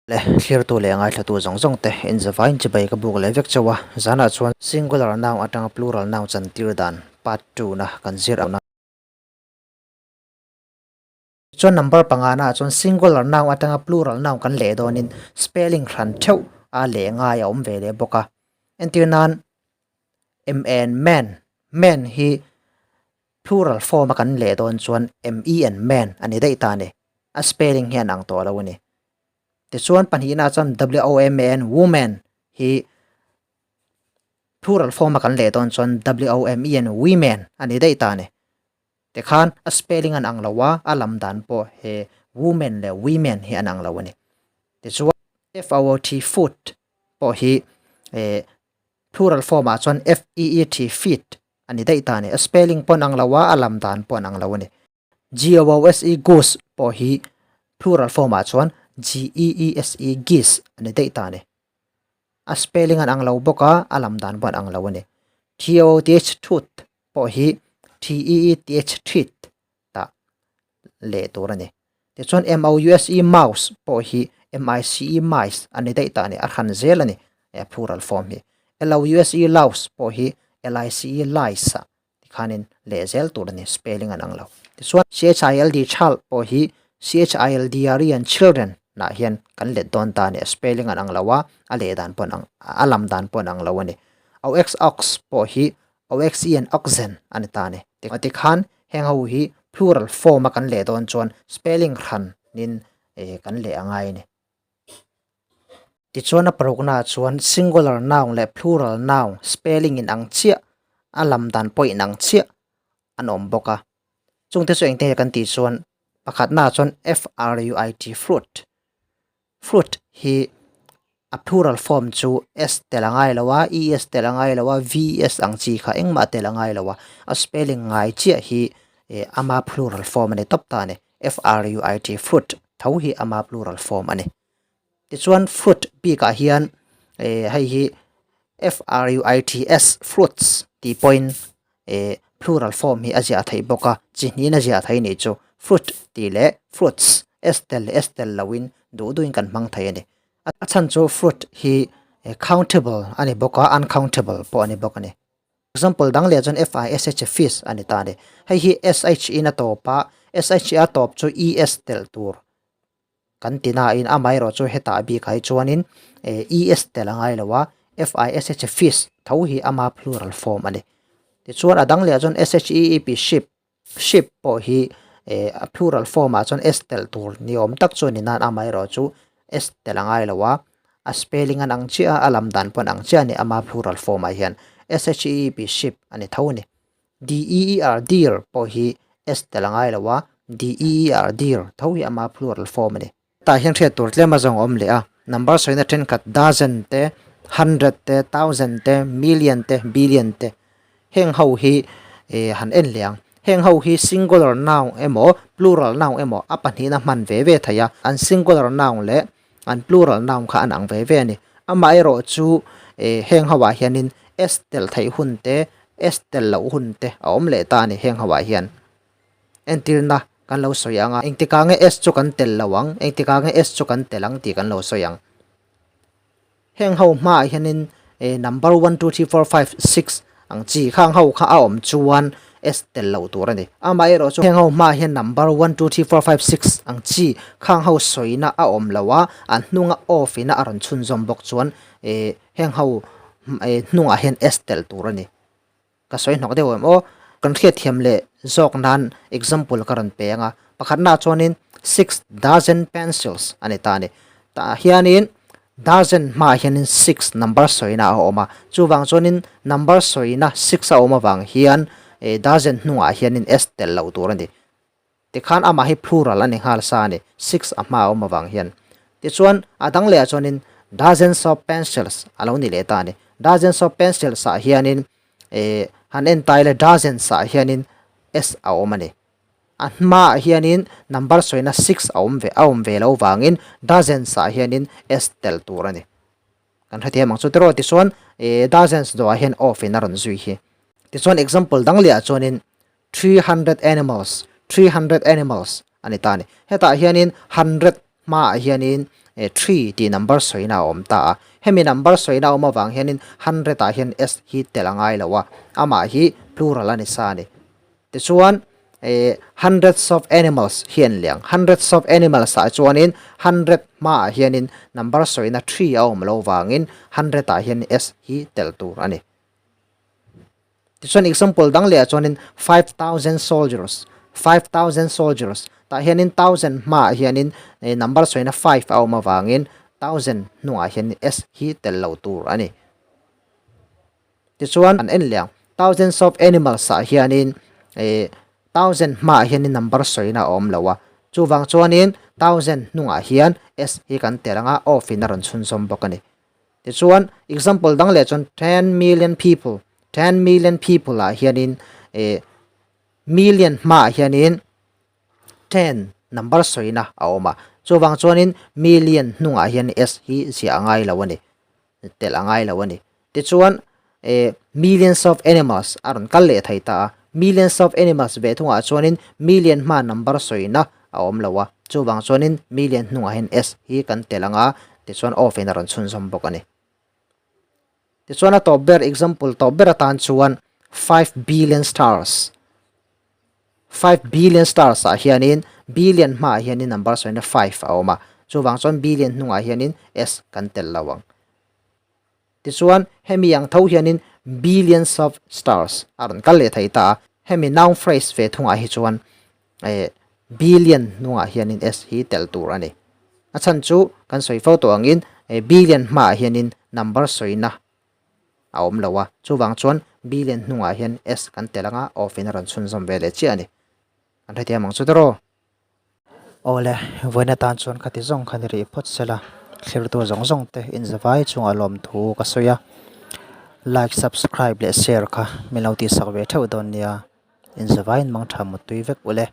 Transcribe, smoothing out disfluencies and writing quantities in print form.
Le, thlirtu leh ngaithlatu zawng zawng te inzavain chibai ka buk leh vek chauh a, zanah chuan singular noun atanga plural noun chantir dan part two na kan zir ang. Chuan number pangana ah chuan singular noun atanga plural noun kan leh dawnin spelling hran theuh a leh ngai a awm ve leh bawk a. Entir nan M-N man, man hi plural form a kan leh dawn chuan M-E-N men a ni daih ta a ni. A spelling hian ang tawh lo a ni. Tichuan pahnihna chuan W-O-M-A-N, woman, hi plural form a kan leh dawn chuan W-O-M-E-N, women, a ni daih ta a ni. Tikhan a spelling an ang lo a, a lam dan pawh he woman leh women hi an ang lo a ni. Tichuan F-O-O-T, foot, pawh hi plural form ah chuan F-E-E-T, feet, a ni daih ta a ni. A spelling pawh an ang lo a, a lam dan pawh an ang lo a ni. Goose, goose, pawh hi plural form ah chuan G-E-E-S-E, geese, a ni daih ta a ni. A spelling an ang lo bawk a, a lam dan pawh an ang lo a ni. T-O-O-T-H, tooth, pawh hi T-E-E-T-H, teeth, tah leh tur a ni. Tichuan M-O-U-S-E, mouse, pawh hi M-I-C-E, mice, a ni daih ta a ni, a hran zel a ni plural form hi. L-O-U-S-E, louse, pawh hi L-I-C-E, lice, ah tikhanin leh zel tur a ni, spelling an ang lo. Tichuan CHILD child pawh hi CHILDREN children ah hian kan let dawn ta a ni, a spelling an ang lo a, a leh dan pawh an ang, a lam dan pawh an ang lo a ni. OX ox pawh hi OXEN oxen a ni ta a ni. Tikhan heng ho hi plural form a kan leh dawn chuan spelling hranin kan leh a ngai a ni. Tichuan a paruknaah chuan singular noun leh plural noun spelling in ang chiah, a lam dan pawh in ang chiah an awm bawk a. Chungte chu engte nge kan tih chuan pakhatnaah chuan f-r-u-i-t fruit, fruit hi a plural form chu s tel a ngai lo a, e-s tel a ngai lo a, v-s ang chi kha engmah tel a ngai lo a, a spelling ngai chiah hi ama plural form a ni tawp ta a ni, f-r-u-i-t fruit tho hi ama plural form a ni. Tichuan fruit bikah hian eh hei hi F R U I T S fruits tih pawhin eh plural form hi a ziah theih bawk a, chi hnihin a ziah theih a nih chu. Fruit tih leh fruits S tel leh S tel loin duh duhin kan hmang thei a ni. A chhan chu fruit hi countable a ni bawk a, uncountable pawh a ni bawk a ni. Example dang leh chuan F I S H fish a ni ta a ni. Hei hi S H in a tawp a, S H a tawp chu E S telh tur. Kan ti nain amaherawh chu hetah bikah hi chuanin es tel a ngai lo a, fish fish tho hi ama plural form a ni. Tichuan a dang leh ah chuan sheep sheep, sheep pawh hi a plural form ah chuan s tel tur ni awm tak chu a ni nain amaherawh chu s tel a ngai lo a, a spelling an ang chiah a, a lam dan pawh an ang chiah a ni ama plural form ah hian sheep sheep a ni tho a ni. DEER, deer, pawh hi S tel a ngai lo a, DEER, deer, tho hi ama plural form a ni. Tah hian hriat tur tlem a zawng a awm leh a, number sawina thenkhat dozen te, hundred te, thousand te, million te, billion te heng ho hi han en leh ang. Heng ho hi singular noun emaw plural noun emaw a pahnihna hman ve ve thei a, an singular noun leh an plural noun kha an ang ve ve a ni. Amaherawh chu heng ho ah hianin s tel theih hun te, s tel loh hun te a awm leh ta a ni heng ho ah hian. Entirna kan lo sawi ang a, engtikah nge s chu kan tel lo ang, engtikah nge s chu kan tel ang tih kan lo sawi ang. Heng ho hmaah hianin number one two three four five six ang chi khang ho kha a awm chuan s tel loh tur a ni. Amaherawh chu heng ho hmaah hian number one two three four five six ang chi khang ho sawina a awm lo a, an hnunga off ina a rawn chhunzawm bawk chuan heng ho hnungah hian s tel tur a ni. Ka sawi hnawk deuh em aw. Kan hriatthiam leh zawk nan example ka rawn pe ang a. Pakhatnaah chuanin six dozen pencils a ni ta a ni. Tah hianin dozen hmaah hianin six number sawina a awm a. Chuvang chuanin number sawina six a awm avang hian dozen hnungah hianin s tel loh tur a ni. Tikhan amah hi plural a ni nghal sa a ni, six a hma a awm avang hian. Tichuan, a dang lehah chuanin dozens of pencils a lo ni leh ta a ni. Dozens of pencils ah hianin eh han en ta ila dozens ah hianin s a awm a ni. A hmaah hianin number sawina six a awm ve a awm ve lo vangin dozens ah hianin s tel tur a ni. Kan hrethiam ang chu tiraw tichuan eh dozens dawhah hian of in a rawn zui hi. Tichuan example dang lehah chuanin 300 animals, 300 animals a ni ta a ni. Hetah hianin hundred hmaah hianin three tih number sawina a awm ta a. Hemi number sawina a awm avang hianin hundred ah hian s hi tel a ngai lo a, amah hi plural a ni sa a ni. Tichuan hundreds of animals hi an liang. Hundreds of animals ah chuanin hundred hmaah hianin number sawina three a awm lo vangin hundred ah hian s hi tel tur a ni. Tichuan example dang leh ah chuanin 5,000 soldiers, 5,000 soldiers tah hianin thousand hmaah hianin number sawina five a awm avangin thousand hnungah hian s hi tel lo tur a ni. Tichuan an en leh ang thousands of animals ah hianin thousand hmaah hianin number sawina a awm lo a, chuvang chuanin thousand hnungah hian s hi kan tel anga of in a rawn chhunzawm bawk a ni. Tichuan example dang leh chuan 10 million people, 10 million people ah hianin million hmaah hianin 10 number sawina a awm a, chuvang chuanin million hnungah hian s hi ziah a ngai lo a ni, telh a ngai lo a ni. Tichuan millions of animals a rawn kal leh thei ta a, millions of animals ve thungah chuanin million hma number sawina a awm lo a, chuvang chuanin million hnungah hian s hi kan tel ang a, tichuan of in a rawn chhunzawm bawk a ni. Tichuan a tawp ber example tawp ber atan chuan 5 billion stars, 5 billion stars ah hianin billion hmaah hianin number sawina 5 a awm a, chuvang chuan billion hnungah hianin s kan tel lo ang. Tichuan hemi ang tho hianin billions of stars a rawn kal leh thei ta a, hemi noun phrase ve thungah hi chuan billion hnungah hianin s hi tel tur a ni. A chhan chu kan sawi fo tawh angin billion hmaah hianin number sawina a awm lo a, chuvang chuan billion hnungah hian s kan tel anga of in a rawn chhunzawm ve leh chiah a ni. Kan hrethiam ang chu tawh. Awle, vawiin atan chuan khati zawng kha ni rih phawt sela, thlirtu zawng zawng te inzavai chungah lawmthu ka sawi a, like, subscribe leh share kha min lo tihsak ve theuh dawn nia, inzavaiin mangtha muttui vek ule.